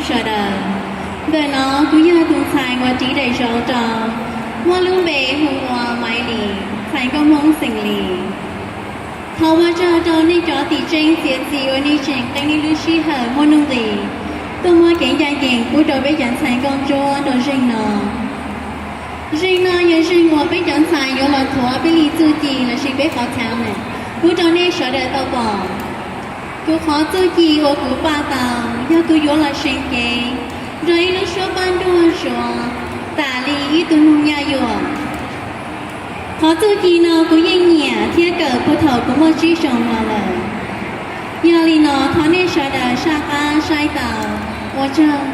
Sawv daws, ntawm no kuv yog tus ntxhais uas ris daim zauv rau, muaj lub npe hu ua Maiv Lis, ntxhais nkauj Hmoob xeem Lis. Thov ua tsaug rau nej cov tim tseeb txiav txim uas nej tseem qee nej lub sij hawm muaj nuj nqis tuaj muab kev ncaj ncees pub rau peb cov ntxhais nkauj ntsuab rau zeeg no. Zeeg no yog zeeg uas peb cov ntxhais yuav los thuav peb li txuj ci lossis peb qhov talent pub rau nej sawv daws tau pom. Kuv qhov txuj ci uas kuv paj tau yog kuv yuav los seev cev nrog ib lub suab paj nruag suav tas li ib tug noog nyaj yuam. Qhov txuj ci no kuv yeej nyiam thiab kawm puag thaum kuv muaj tsib xyoos no lawm. Yog li no thov nej sawv daws saj qab saib tau. Ua tsaug.